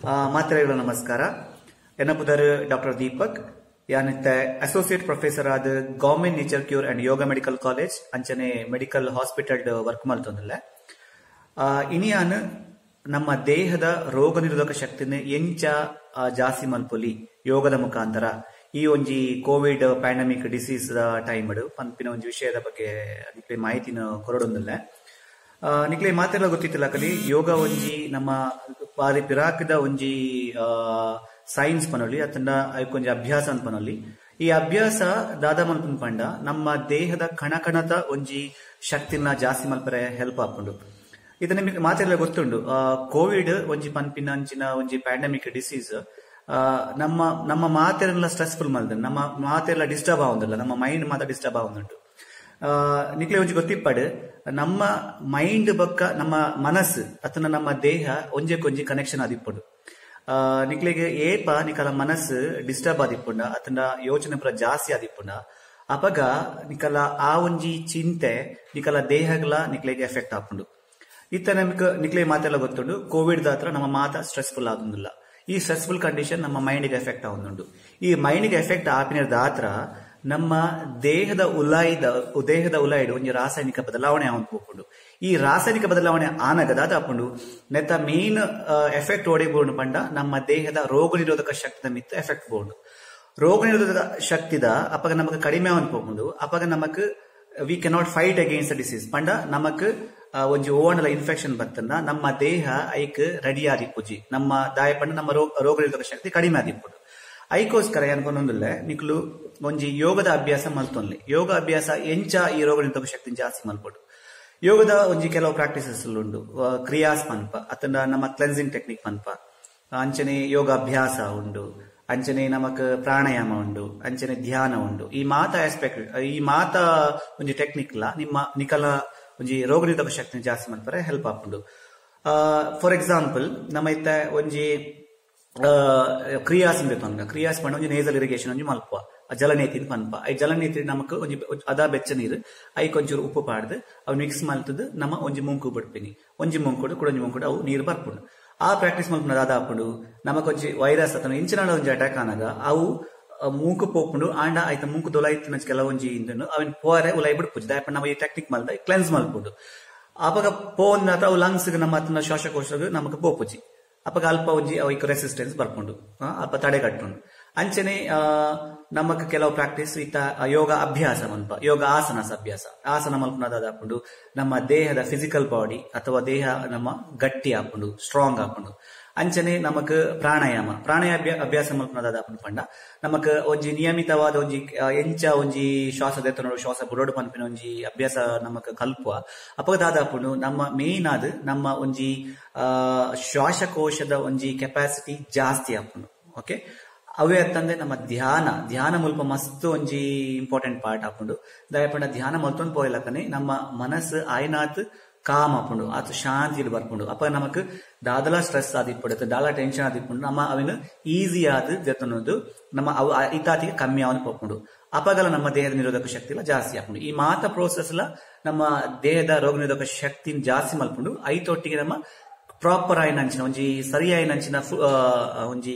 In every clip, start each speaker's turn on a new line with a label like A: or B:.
A: ಮಾತ್ರೆಗಳ ನಮಸ್ಕಾರ. ಎನ್ನ doctor Deepak ಯಾನಿತ್ತೆ associate professor ಆದ government nature cure and yoga medical college ಅಂಚನೆ medical hospital work ಮಲ್ತೊಂದಿಲ್ಲ. ಇನಿಯಾನ್ ನಮ್ಮ ದೇಹದ ರೋಗ ನಿರೋಧಕ ಶಕ್ತಿನ ಎಂಚ ಜಾಸ್ತಿ ಮಲ್ಪೊಲಿ ಯೋಗದ ಮುಖಾಂತರ ಈ ಒಂಜಿ Covid pandemic disease time ಪನ್ಪಿನ ಒಂಜಿ ವಿಷಯದ ಬಗ್ಗೆ ನಿಕ್ಲೆ ಮಾಹಿತಿನ ಕೊರಡೊಂದಿಲ್ಲ. ನಿಕ್ಲೆ ಮಾತೆಲ್ಲ ಗೊತ್ತಿತ್ತಿಲ್ಲ ಕಲಿ ಯೋಗ ಒಂಜಿ ನಮ್ಮ ಬಾರಿ ಪಿರಾಕದ ಒಂಜಿ ಸೈನ್ಸ್ ಪನೊಲಿ ಅತನ ಐಕೊಂಜಿ ಅಭ್ಯಾಸ ಅಂತ ಪನೊಲಿ. ಈ ಅಭ್ಯಾಸ ದಾದಾ ಮಲ್ಪನ್ ಪಂಡ ನಮ್ಮ ದೇಹದ ಕಣಕಣದ ಒಂಜಿ ಶಕ್ತಿನ ಜಾಸ್ತಿ ಮಲ್ಪರೆ ಹೆಲ್ಪ್ ಆಪುಂಡು. ಇದು ನಿಮಗೆ ಮಾತೆಲ್ಲ ಗೊತ್ತುಂಡು, ಕೋವಿಡ್ ಒಂಜಿ ಪನ್ಪಿನ ಅಂಚಿನ ಒಂಜಿ ಪ್ಯಾಂಡಮಿಕ್ ಡಿಸೀಸ್ ನಮ್ಮ ನಮ್ಮ ಮಾತೆಲ್ಲ ಸ್ಟ್ರೆಸ್ಫುಲ್ ಮಲ್ದ ನಮ್ಮ ಮಾತೆಲ್ಲ ಡಿಸ್ಟರ್ಬ್ ಆവുಂದಿಲ್ಲ, ನಮ್ಮ ಮೈಂಡ್ ಮಾತ್ರ ಡಿಸ್ಟರ್ಬ್ ಆവുಂದುಂಟು. ನಿಕ್ಲೆ ಒಂಜಿ ಗೊತ್ತಿಪ್ಪಡು ನಮ್ಮ ಮೈಂಡ್ ಬಕ್ಕ ನಮ್ಮ ಮನಸ್ಸು ಅತನ ನಮ್ಮ ದೇಹ ಒಂಜೆಕೊಂಜಿ ಕನೆಕ್ಷನ್ ಆದಿಪ್ಪುಂಡು. ನಿಕ್ಲೆಗೆ ಏಪ ನಿಕಲ ಮನಸ್ಸು ಡಿಸ್ಟರ್ಬ್ ಆದಿಪ್ಪುಂಡ ಅತನ ಯೋಚನೆ ಪೂರ ಜಾಸ್ತಿ ಆದಿಪ್ಪುಂಡ ಅಪಗ ನಿಕಲ ಆ ಒಂಜಿ ಚಿಂತೆ ನಿಕಲ ದೇಹಗಳ ನಿಕ್ಲೆಗೆ ಎಫೆಕ್ಟ್ ಆಪುಂಡು. ಇತ್ತ ನಮಗೆ ನಿಕ್ಲೆ ಮಾತೆಲ್ಲ ಗೊತ್ತುಂಡು ಕೋವಿಡ್ ದಾತ್ರ ನಮ್ಮ ಮಾತ ಸ್ಟ್ರೆಸ್ಫುಲ್ ಆದುಂದಿಲ್ಲ. ಈ ಸ್ಟ್ರೆಸ್ಫುಲ್ ಕಂಡೀಷನ್ ನಮ್ಮ ಮೈಂಡ್ಗೆ ಎಫೆಕ್ಟ್ ಆവുಂದುಂಡು. ಈ ಮೈಂಡ್ಗೆ ಎಫೆಕ್ಟ್ ಆಪಿನ ದಾತ್ರ ನಮ್ಮ ದೇಹದ ಉಲಾಯ್ಡ್ ಒಂಜಿ ರಾಸಾಯನಿಕ ಬದಲಾವಣೆ ಆವೊಂದು ಪೋಪುಂಡು. ಈ ರಾಸಾಯನಿಕ ಬದಲಾವಣೆ ಆನಗ ದಾದ ಆಪುಂಡು ನೆತ್ತ ಮೇನ್ ಎಫೆಕ್ಟ್ ಓಡೆಬೋಂಡು ಪಂಡ ನಮ್ಮ ದೇಹದ ರೋಗ ನಿರೋಧಕ ಶಕ್ತಿದ ಮಿತ್ತ ಎಫೆಕ್ಟ್ ಬೋಂಡು. ರೋಗ ನಿರೋಧಕ ಶಕ್ತಿದ ಅಪಗ ನಮಕ್ ಕಡಿಮೆ ಆವೊಂದು ಪೋಪುಂಡು. ಅಪಗ ನಮಕ್ we cannot fight against the disease ಪಂಡ ನಮಕ್ ಒಂಜಿ ಓಣಲ ಇನ್ಫೆಕ್ಷನ್ ಬತ್ತಂದ ನಮ್ಮ ದೇಹ ಐಕ್ ರೆಡಿ ಆದಿಪ್ಪುಜಿ, ನಮ್ಮ ದಾಯ ಪಂಡ ನಮ್ಮ ರೋಗ ನಿರೋಧಕ ಶಕ್ತಿ ಕಡಿಮೆ ಆದಿಪ್ಪುಂಡು. ಐಕೋಸ್ಕರ ಅನ್ಕೊಂಡೊಂದಿಲ್ಲ ನಿಕ್ಲು ಒಂಜಿ ಯೋಗದ ಅಭ್ಯಾಸ ಮಲ್ತೊನ್ಲಿ. ಯೋಗ ಅಭ್ಯಾಸ ಎಂಚ ಈ ರೋಗ ನಿರೋಧಕ ಶಕ್ತಿ ಜಾಸ್ತಿ ಮಲ್ಪೊಡು. ಯೋಗದ ಒಂಜಿ ಕೆಲವು ಪ್ರಾಕ್ಟೀಸಸ್ ಉಂಡು, ಕ್ರಿಯಾಸ್ ಪನ್ಪ ಅತನ ನಮ್ಮ ಕ್ಲೆನ್ಸಿಂಗ್ ಟೆಕ್ನಿಕ್ ಪನ್ಪ, ಅಂಚನೆ ಯೋಗ ಅಭ್ಯಾಸ ಉಂಡು, ಅಂಚನೆ ನಮಕ್ ಪ್ರಾಣಾಯಾಮ ಉಂಡು, ಅಂಚನೆ ಧ್ಯಾನ ಉಂಡು. ಈ ಮಾತ ಆಸ್ಪೆಕ್ಟ್ ಈ ಮಾತ ಒಂಜಿ ಟೆಕ್ನಿಕ್ ಲ ನಿಮ್ಮ ನಿಕಲ ಒಂಜಿ ರೋಗ ನಿರೋಧಕ ಶಕ್ತಿ ಜಾಸ್ತಿ ಮಲ್ಪರೆ ಹೆಲ್ಪ್ ಆಪುಂಡು. ಫಾರ್ ಎಕ್ಸಾಂಪಲ್ ನಮ್ಮ ಇತ್ತ ಒಂಜಿ ಕ್ರಿಯಾಸ್ ಪನ್ಪ, ಕ್ರಿಯಾಸ್ ಪಂಡ ಒಂಜಿ ನೇಸಲ್ ಇರಿಗೇಷನ್ ಒಂಜಿ ಮಲ್ಪ ಜಲನೇತಿ ಪನ್ಪ. I ಜಲನೇತಿ ನಮಕ್ ಒಂಜಿ ಅದಾ ಬೆಚ್ಚ ನೀರು ಐಕ್ ಒಂಚೂರು ಉಪ್ಪು ಪಾಡ್ದು ಅವು ಮಿಕ್ಸ್ ಮಲ್ತದ್ದು ನಮ್ಮ ಒಂಜಿ ಮೂಂಕು ಬಿಡ್ಪಿನಿ, ಒಂಜಿ ಮೂಂಕುಡು ಕುಡೊಂಜಿ ಮೂಂಕುಡು ಅವು ನೀರು ಬರ್ಪುಂಡು. ಆ ಪ್ರಾಕ್ಟೀಸ್ ಮಲ್ಪುಂಡು ದಾದ ಆಪುಂಡು ನಮಕ್ ಒಂಜಿ ವೈರಸ್ ಅಥವಾ ಇಂಚಿನ ಒಂಜಿ ಅಟ್ಯಾಕ್ ಆನಗ ಅವು ಮೂಂಕು ಪೋಪುಂಡು. ಆಂಡ ಆಯ್ತ ಮೂಂಕು ದೊಲಾಯ್ತಿನ ಕೆಲವೊಂಜಿ ಇಂದನು ಅವನ್ ಪೋರೆ ಉಲೈ ಬಿಡ್ಪುಜಿ ದಾಯಪಂಡ ನಮ್ಮ ಈ ಟೆಕ್ನಿಕ್ ಮಲ್ದ ಕ್ಲೆನ್ಸ್ ಮಲ್ಪುಂಡು. ಅಪಗ ಪೋಂದ ಅವು ಲಂಗ್ಸ್ ನಮ್ಮ ಅತನ ಶ್ವಾಸಕೋಶ ನಮಕ್ ಪೋಪುಜಿ. ಅಪಗ ಅಲ್ಪ ಒಂಜಿ ಅವು ರೆಸಿಸ್ಟೆನ್ಸ್ ಬರ್ಪುಂಡು, ಅಲ್ಪ ತಡೆಗಟ್ಟುಂಡು. ಅಂಚನೆ ನಮಕ್ ಕೆಲವು ಪ್ರಾಕ್ಟೀಸ್ ಇತ್ತ ಯೋಗ ಅಭ್ಯಾಸ ಮಲ್ಪ, ಯೋಗ ಆಸನ ಅಭ್ಯಾಸ ಆಸನ ಮಲ್ಪುನ ದಾದ ಆಪುಂಡು ನಮ್ಮ ದೇಹದ ಫಿಸಿಕಲ್ ಬಾಡಿ ಅಥವಾ ದೇಹ ನಮ್ಮ ಗಟ್ಟಿ ಆಪುಂಡು, ಸ್ಟ್ರಾಂಗ್ ಆಪುಂಡು. ಅಂಚನೆ ನಮಕ್ ಪ್ರಾಣಾಯಾಮ ಅಭ್ಯಾಸ ಮಲ್ಪುನ ದಾದ ಆಪುಂಡು ಪಂಡ ನಮಕ್ ಒಂಜಿ ನಿಯಮಿತವಾದ ಒಂಜಿ ಎಂಚ ಒಂಜಿ ಶ್ವಾಸ ದೆತ್ತನೋಡು ಶ್ವಾಸ ಬುಡೋಡು ಪನ್ಪಿನ ಒಂಜಿ ಅಭ್ಯಾಸ ನಮಕ್ ಕಲ್ಪುವ. ಅಪಗ ದಾದ ಆಪುಂಡು ನಮ್ಮ ಮೇನ್ ಆದ್ ನಮ್ಮ ಒಂಜಿ ಶ್ವಾಸಕೋಶದ ಒಂಜಿ ಕೆಪಾಸಿಟಿ ಜಾಸ್ತಿ ಆಪುಂಡು. ಓಕೆ, ಅವೇ ಅತ್ತಂದ್ರೆ ನಮ್ಮ ಧ್ಯಾನ ಧ್ಯಾನ ಮುಲ್ಪ ಮಸ್ತ್ ಒಂಜಿ ಇಂಪಾರ್ಟೆಂಟ್ ಪಾರ್ಟ್ ಆಪುಂಡು. ದಯಪಂಡ ಧ್ಯಾನ ಮಲ್ತೊಂದು ಪೋಯಲಕನೆ ನಮ್ಮ ಮನಸ್ಸು ಆಯ್ನಾತ್ ಕಾಮ್ ಆಪುಂಡು, ಆತ ಶಾಂತಿ ಬರ್ಪುಂಡು. ಅಪ್ಪ ನಮಕ್ ದಾದಲ ಸ್ಟ್ರೆಸ್ ಆದಿಪ್ಪುಂಡು, ದಾಲ ಟೆನ್ಷನ್ ಆದಿಪ್ಪುಂಡು, ನಮ್ಮ ಅವಿನ ಈಸಿ ಆದ್ ದೆತ್ತೊಂದು ನಮ್ಮ ಅವು ಇತಾತಿಗೆ ಕಮ್ಮಿ ಆವೊಂದು ಪೋಪುಂಡು. ಅಪಗಲ ನಮ್ಮ ದೇಹದ ನಿರೋಧಕ ಶಕ್ತಿ ಎಲ್ಲ ಜಾಸ್ತಿ ಆಪುಂಡು. ಈ ಮಾತ ಪ್ರೋಸೆಸ್ ಲ ನಮ್ಮ ದೇಹದ ರೋಗ ನಿರೋಧಕ ಶಕ್ತಿ ಜಾಸ್ತಿ ಮಲ್ಪುಂಡು. ಐತೊಟ್ಟಿಗೆ ನಮ್ಮ ಪ್ರಾಪರ್ ಆಯ್ನಂಚಿನ ಒಂಜಿ ಸರಿಯಾಯಿನಂಚಿನ ಒಂಜಿ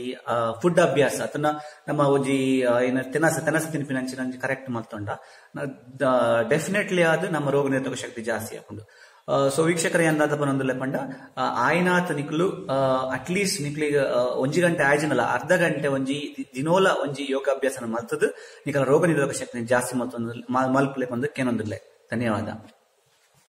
A: ಫುಡ್ ಅಭ್ಯಾಸ ಅಥವಾ ನಮ್ಮ ಒಂಜಿ ಏನ ತೆನಸ ತಿನ್ಪಿನಂಚಿನ ಒಂಜಿ ಕರೆಕ್ಟ್ ಮಲ್ತೊಂಡ ಡೆಫಿನೆಟ್ಲಿ ಅದು ನಮ್ಮ ರೋಗ ನಿರೋಧಕ ಶಕ್ತಿ ಜಾಸ್ತಿ ಆಪುಂಡು. ಸೊ ವೀಕ್ಷಕರ ಎಂದಾದ ಪನೊಂದುಲ್ಲೆ ಪಂಡ ಆಯ್ನಾತ್ ನಿಕ್ಲು ಅಟ್ಲೀಸ್ಟ್ ನಿಕ್ಲಿಗ್ ಒಂಜಿ ಗಂಟೆ ಆಯ್ಜಿನಲ್ಲ ಅರ್ಧ ಗಂಟೆ ಒಂಜಿ ದಿನೋಲ ಒಂಜಿ ಯೋಗಾಭ್ಯಾಸನ ಮಲ್ತದ್ದು ನಿಕಲ ರೋಗ ನಿರೋಧಕ ಶಕ್ತಿ ಜಾಸ್ತಿ ಮಲ್ಪಲೆ ಪಂದು ಕೇನೊಂದುಲ್ಲೆ. ಧನ್ಯವಾದ.